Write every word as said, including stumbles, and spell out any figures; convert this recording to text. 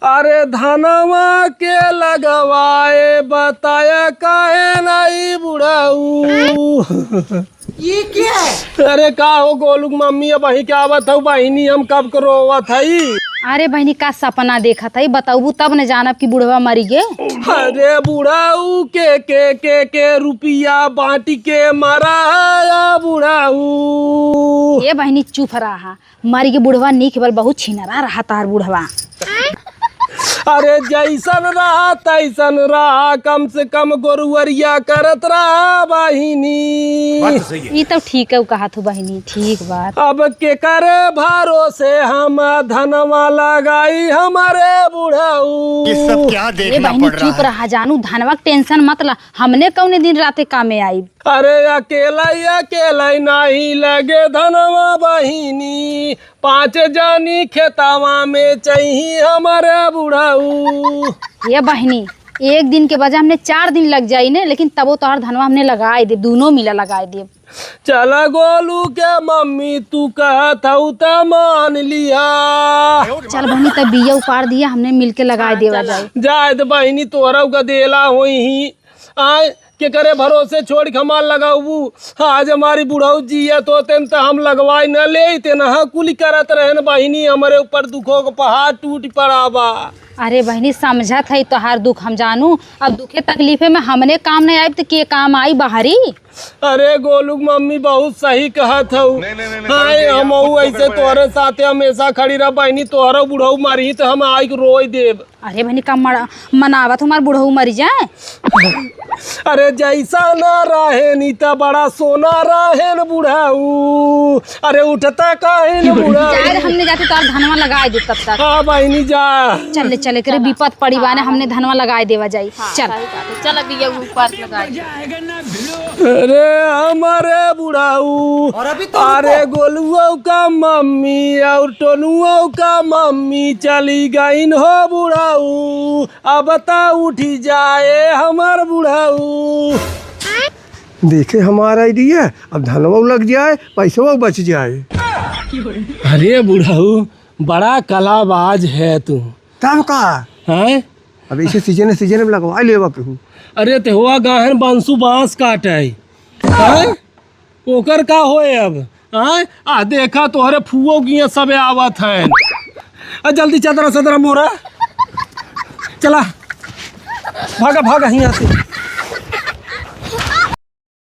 अरे धनवा के लगवाए बताया काहे नहीं बुढ़ऊ? ये क्या है? अरे का हो गोलू के मम्मी, अबहीं का आवत हऊ बहिनी, हम कब के रोवत हई। अरे बहिनी, का सपना देखत हई, बतउबू तब न जानब कि बुढ़वा मरि गे। अरे बुढ़ऊ के के के के रुपिया बाँटि के मरा है बुढ़ऊ। ए बहिनी चुप रहा, मरि गे बुढ़वा नीक भल, बहुत छिनरा रहा तार बुढ़वा। अरे जैसन रहा तैसन रहा, कम से कम गोरुअरिया करत रहा बहिनी। बात तो सही है। ई तो ठीक है कहत हू बहिनी, ठीक बात। अब केकरे भरोसे हम धनवा लगाई हमरे बुढ़ऊ। ये सब क्या ए देखना बहिनी पड़ रहा चुप है? रहा जानू, धनवा के tension मत ला, हमने कौने दिन राते कामे आइब। अरे अकेला ही अकेला ही नाही लगे धनवा बहिनी, पाँच जानी खेतवा में चाहिए हमरे बुढ़ऊ। ए बहिनी, एक दिन के बजाय हमने चार दिन लग जाई ने, लेकिन तबो तोहार धनवा हमने लगाए देब, दूनो मिला लगाए देब। चला गोलू के मम्मी तू कहत हऊ त मान लिया। चल बहिनी, तब बिया उपाड़ दिया, हमने मिलके लगाए देवा जाए। जाए त बहिनी, तोहरा गदेला होई ही। आए, केकरे भरोसे छोड़ि के हमार लगाउबू? आज हमारी बुढ़ऊ जियत होतेन त हम लगवाइ न लेइत, नहा कुली करत रहेन बहिनी, हमरे ऊपर दुखो के पहाड़ टूटि पड़ा बा। अरे बहिनी, समझत हई तोहार दुख हम जानू, अब दुखे तकलीफे में हमने काम नहीं आइब त के काम आई बाहरी? अरे गोलू के मम्मी बहुत सही कहत हऊ। नहीं, नहीं, नहीं, नहीं, हाँ, नहीं, नहीं, हमहू मत पकड़ ऐसे पाए। तोहरे साथे हमेशा खड़ी रह बहिनी, तोहरो बुढ़ऊ मरही त हम आइ के रोइ देब। अरे बहिनी, का मर-, मनावत हमार बुढ़ऊ मरि जाए? अरे जैसा ना रहेन, ई त बड़ा सोना रहेन बुढ़ऊ। अरे उठता काहे न बुढ़ऊ? जा रे, हमने जाते तोर धनवा लगाए दे तब तक। हाँ बहिनी जा। चल ले, चले करे विपत पड़ी बाने, हमने धनवा लगाए देवा जाई। हाँ, चल। सही बात है। चल अभी ये ऊपर लगाए। अरे हमारे बुढ़ऊ, और अभी तो अरे रुको। गोलुओ का मम्मी और टोनुओ का मम्मी चली गईन हो बुढ़ऊ, अब त उठी जाए हमार बुढ़ऊ। देखे हमार idea, अब धनवा लग जाए, पैसवा बच जाए। अरे बुढ़ऊ, बड़ा कलाबाज है तू। तब का? हैं? अब इसे सीजन सीजन में लगवा लेवा केहू। अरे ते हुआ गाहन बांसु बांस काटे। हैं? ओकर का होए अब? हैं? आ देखा तोहरे फुओ किए सबे आवत हैं। आ जल्दी चदरा सदरा मोरा। चला। भागा, भागा हियाँ से।